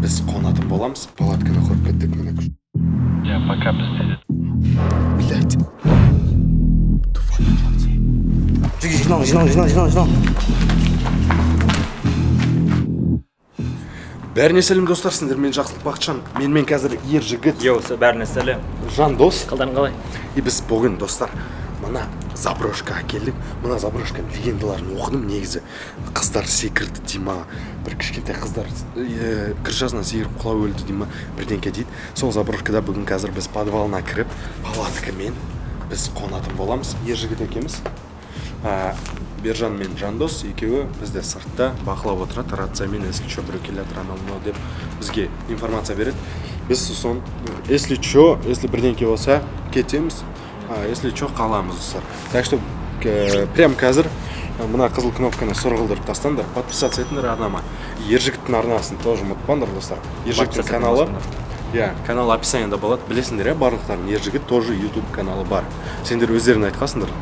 Біз қонатын боламыз. Палатканы құрып кеттік міне. Я пока бізде. Блять. Жинал, жинал, жинал, жинал, жинал. Бәріне сәлем достар, сендермен Жақсылық Бақытжан. Менімен қазір ер жігіт. Йоу, бәріне сәлем. Жандос. Қалдарың қалай? И біз бүгін достар мына заброшкаға келдік. Мына заброшканың легендаларын оқыдым негізі. Қыздар секірді дей ма, бір кішкентай қыздар крышасынан секіріп құлап өлді дей ма, бірдеңке дейді. Сол заброшкада бүгін қазір біз подвалына кіріп, палаткамен біз қонатын боламыз. Ер жігіт екеуміз. Бержан мен Жандос екеуі бізде сыртта бақылап отырады, рациямен, если чё, біреу келе жатыр, анау мынау деп бізге информация береді. Біз сосын, если чё, если бірдеңке болса, кетеміз, если чё, қаламыз достар. Так что прям қазір мына қызыл кнопканы сұр қылдырып тастаңдар, подписаться етіңдер арнама. Ер жігіттің арнасын тоже ұмытпаңдар достар. Ер жігіттің каналы, иә, канал описанияда болады, білесіңдер, иә, барлықтарың. Ер жігіт тоже YouTube каналы бар. Сендер өздерің айтқасыңдар,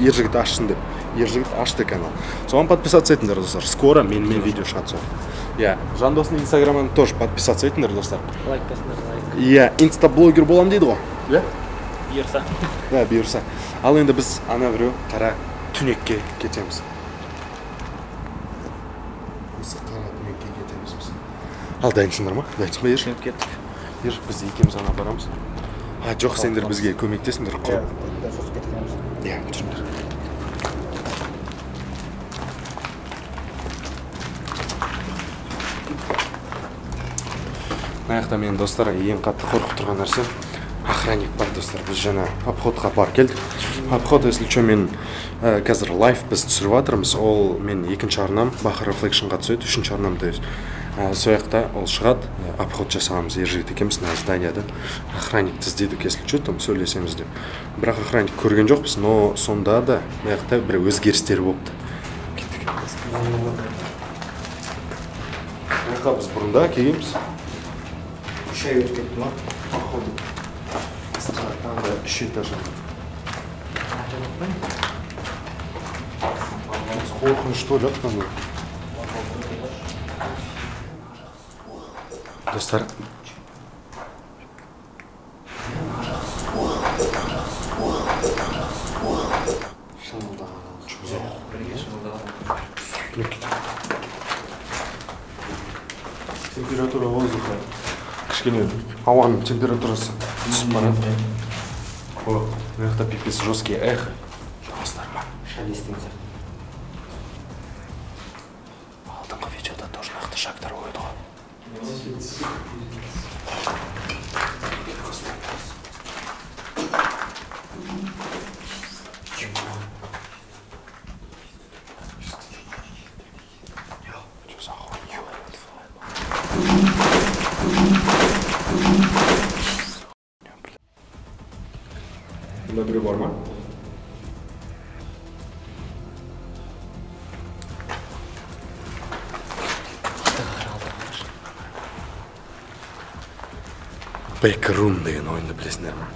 ер жігіт ашсын деп. Ер жігіт ашты канал. Соған подписаться етіңдер достар. Скоро менімен видео шығады сол. Иә, Жандостың инстаграмын тоже подписаться етіңдер достар. Лайк басыңдар, лайк. Иә, инстаблогер болам дейді ғой. Иә? Бұйырса. Да, бұйырса. Ал енді біз ана біреу қара түнекке кетеміз. Осы қара түнекке кетеміз біз. Ал дайынсыңдар ма? Дайынсың ба, Ер? Кеттік. Ер, біз екеуміз ана барамыз. А, жоқ, сендер бізге көмектесіңдер, құрып. Иә, жүріңдер. Мына жақта менің достар ең қатты қорқып тұрған нәрсе охранник бар достар. Біз жаңа обходқа барып келдік. Обход, если чё, мен қазір лайв біз түсіріп жатырмыз. Ол мен екінші арнам Баха Reflectionға түседі, үшінші арнам, то есть сол жақта ол шығады. Обход жасағанбыз, ер жігіт екеуміз мына зданияда. Охранникті іздедік, если чё, там сөйлесеміз деп. Бірақ охранник көрген жоқпыз, но сонда да мына жақта бір өзгерістер болыпты. Кеттік. Мына жаққа біз бұрында келгенбіз. Үш ай өтіп кетті ма? Походу. Тағы да үш этаж. Қорқынышты ойлап мынаны. Достар. Температура воздуха. Кішкене ауаның температурасы түсіп барады. О, мына жақта пипец жесткий эхо. Дауыстар ма? Шелест деген сияқты. Алдыңғы видеода тоже нақты шагтар қойды ғой. Чё за хуйня? Мында біреу бар ма? Бэкрум деген ойынды білесіңдер ма?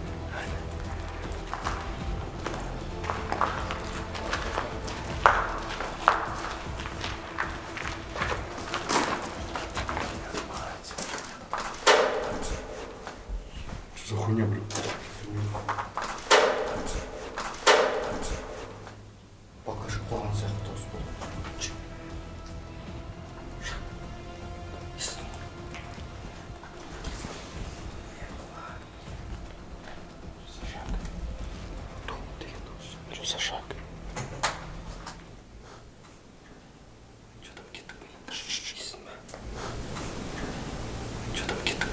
Что за хуйня, блин? Бакашық қойған сияқты дауыс болды. Что за шаг? Что там кеттік, блин? Что там кеттік?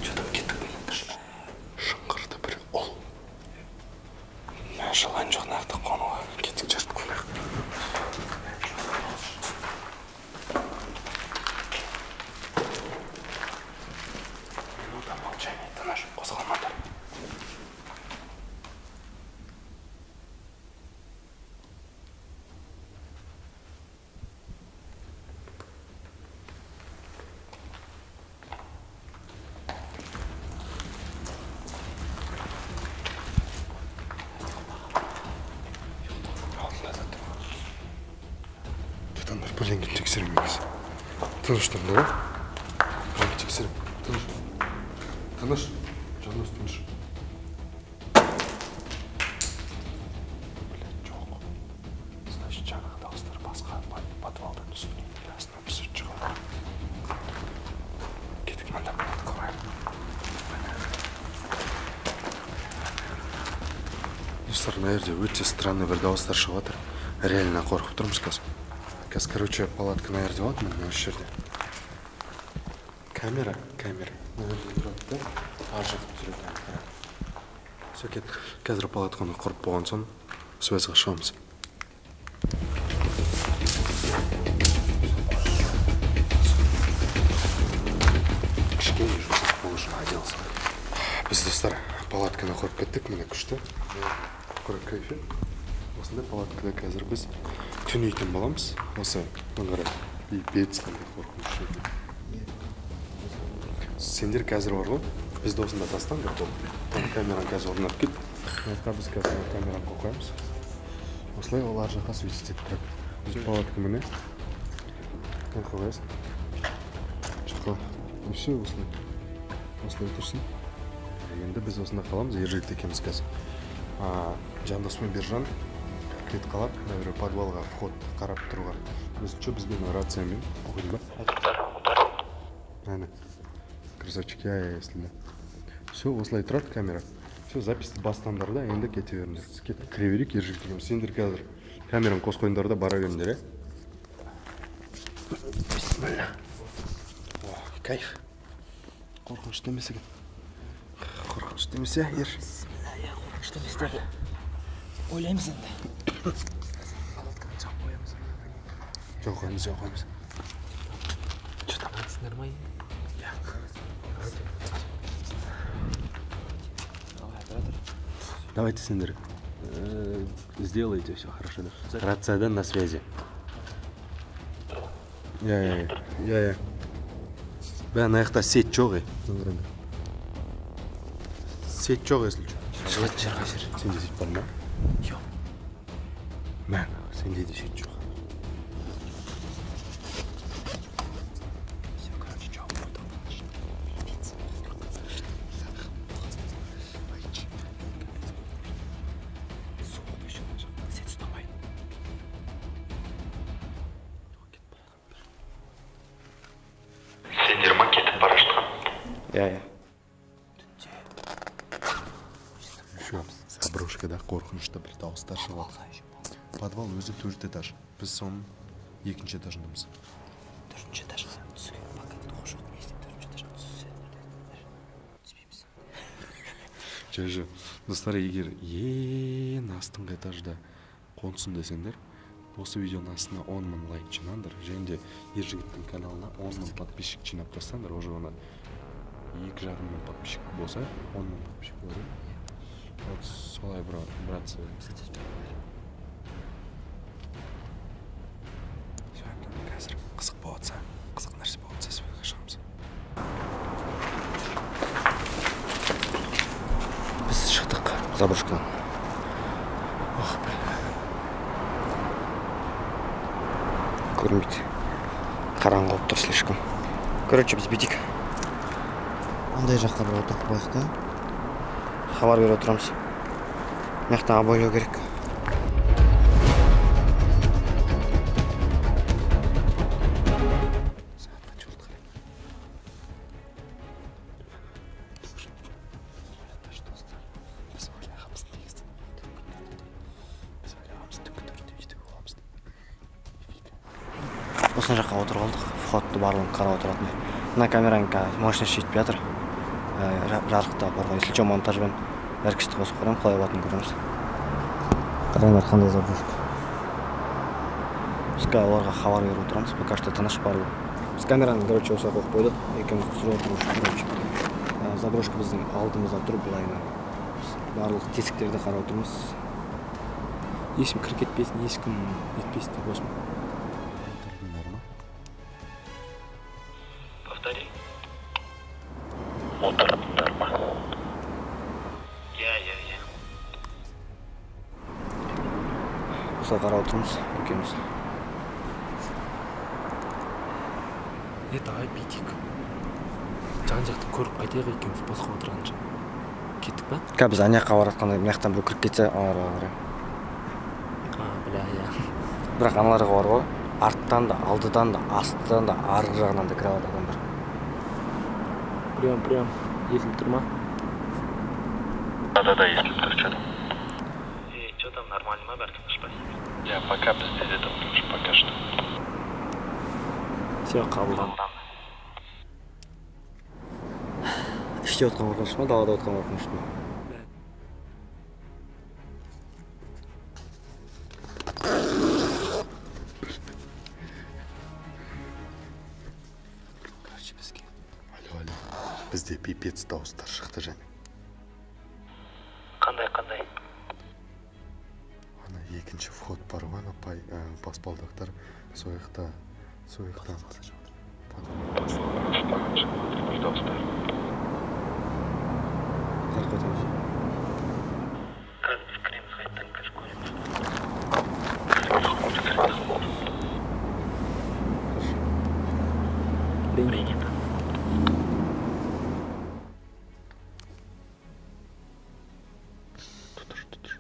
Что там кеттік, блин? Шыңғырды бір ұл. Мә, желание жоқ нақты қонуға. Кеттік, жүріп қонайық. Минута молчания, тыныш, қозғалмаңдар. Алдында да тұр. Тұтандар бірдеңе тексермейміз. Тыныш тұрды ғой. Тексеріп. Тыныш. Тыныш. Жандос, тыныш. Блядь, жоқ. Значит, жаңағы дауыстар басқа подвалдан үстінен или астынан түсіп шығады. Кеттік, мында палатка құрайық. Достар, мына жерде өте странный бір дауыстар шығып жатыр. Реально қорқып тұрмыз қазір. Қазір, короче, палатка мына жерде болады, мына осы жерде. Камера. Мына жерде тұрады да, ар жақты түсіреді. Все, кеттік. Қазір палатканы құрып болған соң связьға шығамыз. Кішкене жұмсақ болу үшін оделся. Біз, достар, палатканы құрып кеттік, міне күшті. Құрып кайфе. Осындай палаткада қазір біз түнейтін боламыз. Осы, мына қара, пипец қандай қорқынышты. Сендер қазір бар ғой, бізді осында тастаңдар, болды. Камераны қазір орнатып кет. Мына біз қазір камераны қойып қоямыз. Осылай ол ар жаққа светить етіп тұрады. Біз палатка міне. Мына қоясың. Шыққа. И все, осылай. Осылай тұрсын. Енді біз осында қаламыз, Ержігіт екеуміз қазір. Жандос пен Бержан кетіп қалады, наверное, подвалға вход қарап тұруға. Біз что, бізге мына рациямен оқиды ба? Әне. Красавчик, я если. Все, осылай тұрады камера. Все, записьті бастаңдар да, енді кете беріңдер. Кеттік, кіре берейік, Ержігіт екеуміз. Сендер қазір камераны қосып қойыңдар да бара беріңдер, е? Бисмилля. О, кайф. Қорқынышты емес екен. Қорқынышты емес, е, Ер? Бисмилля, қорқынышты емес деп ойлаймыз енді. Палатканы жауып қоямыз. Жауып қоямыз, жауып қоямыз. Че там? Нормально. Давайте, сендер, сделайте все хорошо, да? Рациядан на связи. Я. Бә, ана жақта сеть жоқ, е. Сеть жоқ, если что. Шығатын жер қай жер? Сенде сеть бар ма? Жоқ. Мә, сенде де сеть жоқ. Все, короче, жауып қойдық. Суық еще мына жақта. Сеть ұстамайды. Сендер ма кетіп бара жатқан? Иә. Еще заброшкада қорқынышты бір дауыстар шығып жатыр. Подвал өзі 4 этаж. Біз соның 2-ші этажындамыз. 4-ші этажға түсуге пока духы жоқ. Не істеп 4-ші этажға түссе, түспейміз. Жо. Достар, егер ең астыңғы этажда қонсын десеңдер, осы видеоның астына 10 мың лайк жинаңдар, және де Ержігіттің каналына 10 мың подписчик жинап тастаңдар. Уже оны 2,5 мың подписчик болса, 10 мың подписчик болады. Вот солай, братцы. Қазір қызық болса, қызық нәрсе болса, связьға шығамыз. Біз шықтық заброшкадан. Ох, бля. Көрінбейді. Қараңғы болып тұр слишком. Короче, біз бүйтейік. Андай жаққа бір отырып қояйық та. Хабар беріп отырамыз. Мына жақтан абайлау керек. Сағат қанша болды қарай? Біз ойлағанбыз негізі. Біз ойлағанбыз түнгі 4-те үйде боламыз деп. Осына жаққа отырып алдық. Входты барлығын қарап отыратын. Мына камераның қазір мощность жетпей жатыр. Жарықта бар ғой. Если что, монтажбен яркостьті қосып көремін, қалай болатынын көреміз. Қараңдар, қандай заброшка. Біз қазір оларға хабар беріп отырамыз. Пока что тыныш барлығы. Біз камераны, короче, осылай қойып қойдық. Екеуміз түсіріп отырмыз, короче. Заброшка біздің алдымызда тұр былайына. Біз барлық тесіктерді қарап отырмыз. Ешкім кіріп кетпесін, ешкім нетпесін деп осыны. Отырдыңдар ма? Повтори. Отырдыңдар ма? Иә. Осылай қарап отырмыз екеуміз. Давай бүйтейік. Жан-жақты көріп қайтайық екеуміз босқа отырғанша. Кеттік па? Қазір біз ана жаққа баратқанда мына жақтан біреу кіріп кетсе аналарға қарай. А, бля, иә. Бірақ аналарға бар ғой, арттан да, алдыдан да, астыдан да, арғы жағынан да кіре алады адамдар. Прием, прием. Естіліп тұр ма? Да-да-да, естіліп тұр, что там? Эй, что там, нормально ма, бәрі тыныш па? Я пока бізде де тыныш, пока что. Все, қабылданды. Іште отқан қорқыныш ма, далада отқан қорқыныш па? Короче, бізге. Алло, алло. Бізде пипец дауыстар шықты және. Қандай, қандай? Ана екінші вход бар ғой, ана баспалдақтар сол жақта, сол жақтан. Дауыстар. Қарап қайтамыз. Қазір біз кіреміз қайтадан, қазір көреміз. Принято. Тұтыр, тұтыр.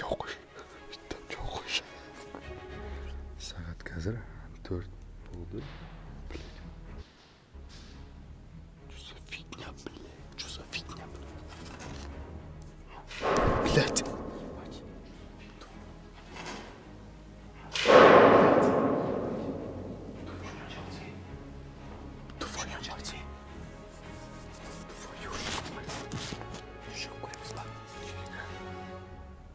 Жауып қойшы. Жауып қойшы. Сағат қазір 4 болды. Блядь. Что за фигня, блядь? Что за фигня, блядь? Блядь. Твою мать. Твою мать. Шығып көреміз ба?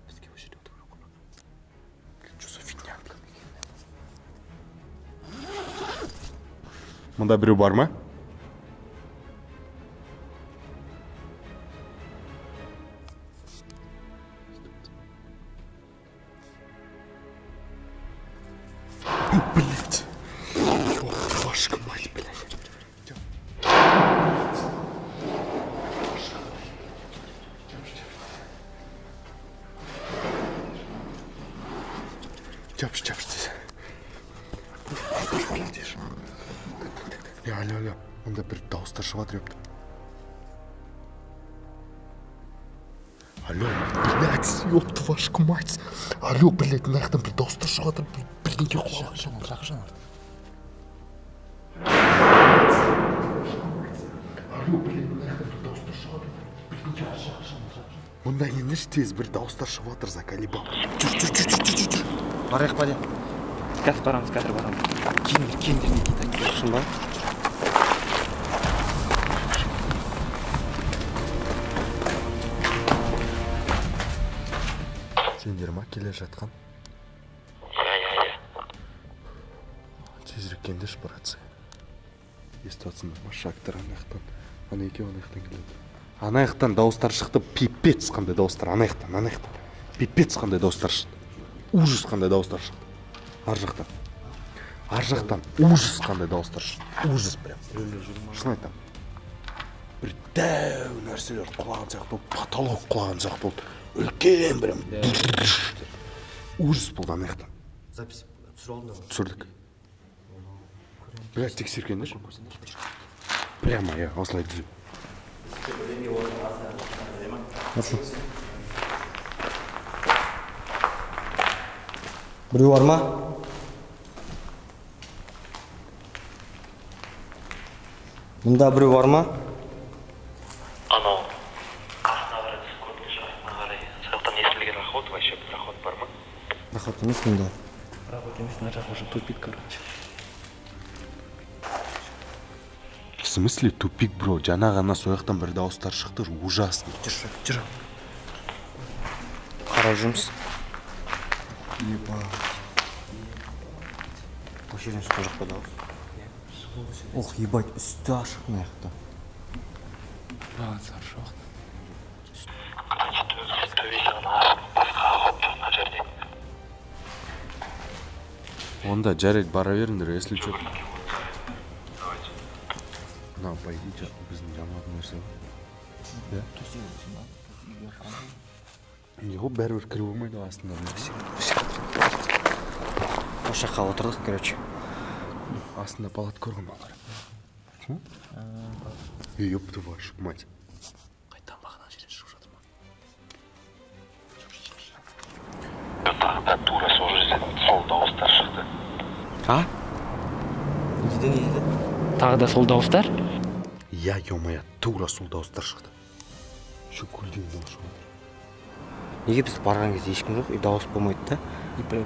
Бізге осы жерде отыру керек қой. Блядь, что за фигня, блядь? Мында біреу бар ма? Блядь. Ёб вашу мать, блядь. Жапшы, жапшы тез. Алло, алло, мында бір дауыстар шығып жатыр, ёпта. Алло, блядь, ёпта вашу мать. Алло, блядь, мына жақтан бір дауыстар шығып жатыр, бірдеңе құлап. Жақын. Алло, блядь, мына жақтан бір дауыстар шығып жатыр, бірдеңе құлап. Мында келіңдерші тез, бір дауыстар шығып жатыр, заколебал. Жүр, жүр, жүр, жүр, жүр, жүр. Барайық па де? Қазір барамыз, қазір барамыз. Келіңдер, келіңдер, Никита. Шын ба? Сендер ма келе жатқан? Иә, иә, иә. Тезірек келіңдерші, братцы. Естіп жатсыңдар ма? Шактар ана жақтан, ана екеуі ана жақтан келеді. Ана жақтан дауыстар шықты, пипец қандай дауыстар, ана жақтан, ана жақтан. Пипец қандай дауыстар шықты. Ужас қандай дауыстар шықты. Ар жақтан. Ар жақтан ужас қандай дауыстар шықты. Ужас прям. Шын айтамын. Бір дәу нәрселер құлаған сияқты болды, потолок құлаған сияқты болды. Үлкен прям. Ужас болды ана жақтан. Запись түсіріп алдыңдар ма? Түсірдік. Блядь, тексергендерші. Прямо, иә, осылай түзу. Біреу бар ма? Мұнда біреу бар ма? Анау астына қарай түсіп көріңдерші, астына қарай. Сол жақтан естілген проход, вообще проход бар ма? Проход емес мұнда. Проход емес, мына жақ уже тупик, короче. В смысле тупик, бро? Жаңа ғана сол жақтан бір дауыстар шықты, ужасный. Жүр, жүр. Қарап жүрміз. Ебать. Осы жерден шыққан жоқ па дауыс? Ох, ебать, үсті ашық мына жақта. Базар жоқ. Короче, төбесі ғана ашық, басқа ход жоқ мына жерде. Онда жарайды, бара беріңдер, если что. Мына, по идее, біздің жаман нәрсе ғой. Да? Не ғой, бәрібір кіруге болмайды ғой астында. Осы жаққа отырдық, короче. Астында палатка көрген балалар. Ёб твою мать. Қайтадан бағана жерден шығып жатыр ма? Тағы да тура сол жерден сол дауыстар шықты. А? Не дейді, не дейді? Тағы да сол дауыстар? Иә, ё-моё, тура сол дауыстар шықты. Еще көлден дауыс шығып жатыр. Неге біз барған кезде ешкім жоқ, и дауыс болмайды да?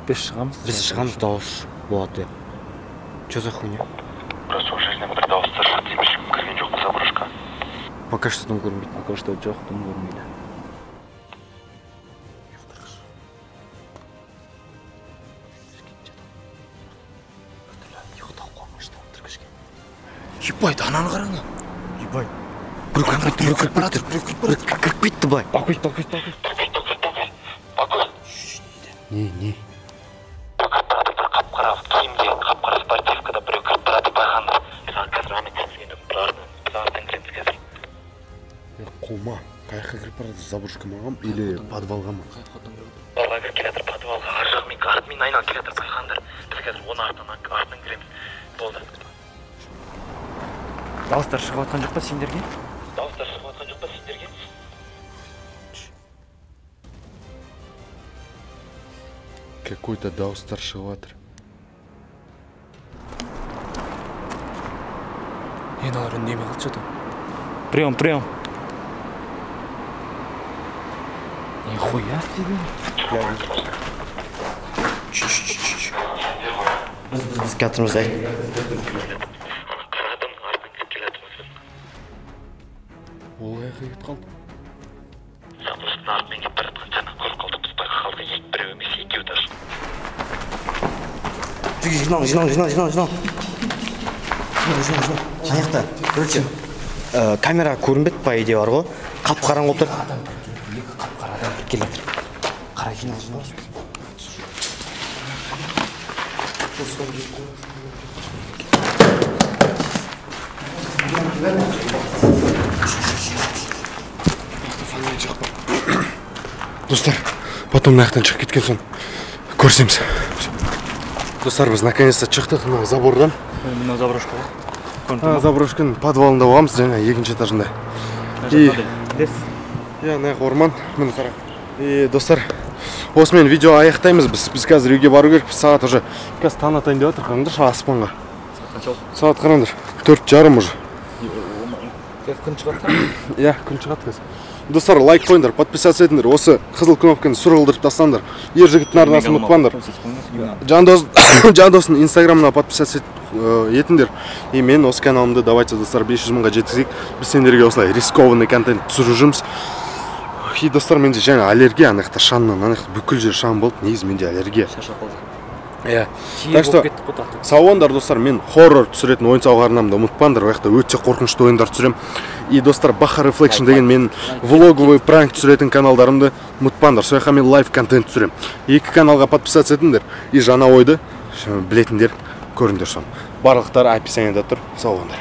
Біз шығамыз. Біз шығамыз, дауыс болады. Че за хуйня? Тура сол жерден бір дауыстар шықты деп ешкім кірген жоқ па заброшка? Пока что дым көрінбейді. Пока что жоқ, дым көрінбейді. Ебать, ананы қараңдар. Ебать. Біреу кіріп кетті, біреу кіріп кетті, біреу кіріп кетті былай. Бакуй, бакуй, бакуй. Не, не. Біреу кіріп барады, бір қап-қара киімде, қап-қара спортивкада біреу кіріп барады, байқаңдар. Қазір ана кіргізген бір артынан кіреміз қазір. Қолма, қай жаққа кіріп барады? Заброшка ма или подвалға ма? Подвалға кіріп келе жатыр, подвалға. Ар жағымен, артымен айналып келе жатыр, байқаңдар. Біз қазір оның артынан кіреміз. Болды. Дауыстар шығып жатқан жоқ па сендерге? Дауыстар шығып жатқан жоқ па сендерге? Какой-то дауыстар шығып жатыр. Енді олар үндемей қалды что-то. Прием, прием. Нихуя себе. Біз келатырмыз, ай. Ол қаяққа кетіп қалды? Заброшканың артымен кетіп бара жатқан жаңа көріп қалдық, біз байқай қалдық, біреу емес, екеу даже. Жинал, жинал, жинал, жинал, жинал. Жинал, жинал, жинал. Ана жақта, короче, камера көрінбеді, по идее бар ғой. Қап-қараңғы болып тұр. Екі қап-қара адам кіріп келе жатыр. Қара, жинал, жинал. Достар, потом мына жақтан шығып кеткен соң көрісеміз. Достар, біз наконец-то шықтық мына забордан. Мына заброшка ғой. Заброшканың подвалында боламыз, жаңа екінші этажында. И иә, мына жақ орман, міне қара. И достар, осымен видео аяқтаймыз біз. Біз қазір үйге бару керекпіз. Сағат уже қазір таң атайын деп жатыр, қараңдаршы аспанға. Сағат қараңдар, 4:30 уже. Күн шығады. Иә, күн шығады қазір. Достар, лайк қойыңдар, подписаться етіңдер, осы қызыл кнопканы сұр қылдырып тастаңдар. Ер жігіттің арнасын ұмытпаңдар. Жандостың инстаграмына подписаться етіңдер. И мен осы каналымды давайте, достар, 500 мыңға жеткізейік. Біз сендерге осылай рискованный контент түсіріп жүрміз. И достар, менде жаңа аллергия, ана жақта шаңнан, ана жақта бүкіл жер шаң болды. Негізі менде аллергия. Шаршап қалдық. Иә. Так что сау болыңдар, достар, мен хоррор түсіретін ойын сауық арнамды ұмытпаңдар. Ол жақта өте қорқынышты ойындар түсіремін. И достар, Баха Reflection деген мен влоговый пранк түсіретін каналдарымды ұмытпаңдар. Сол жаққа мен лайв контент түсіремін. Екі каналға подписаться етіңдер. И жаңа ойды білетіндер көріңдер соны. Барлықтары описаниеда тұр. Сау болыңдар.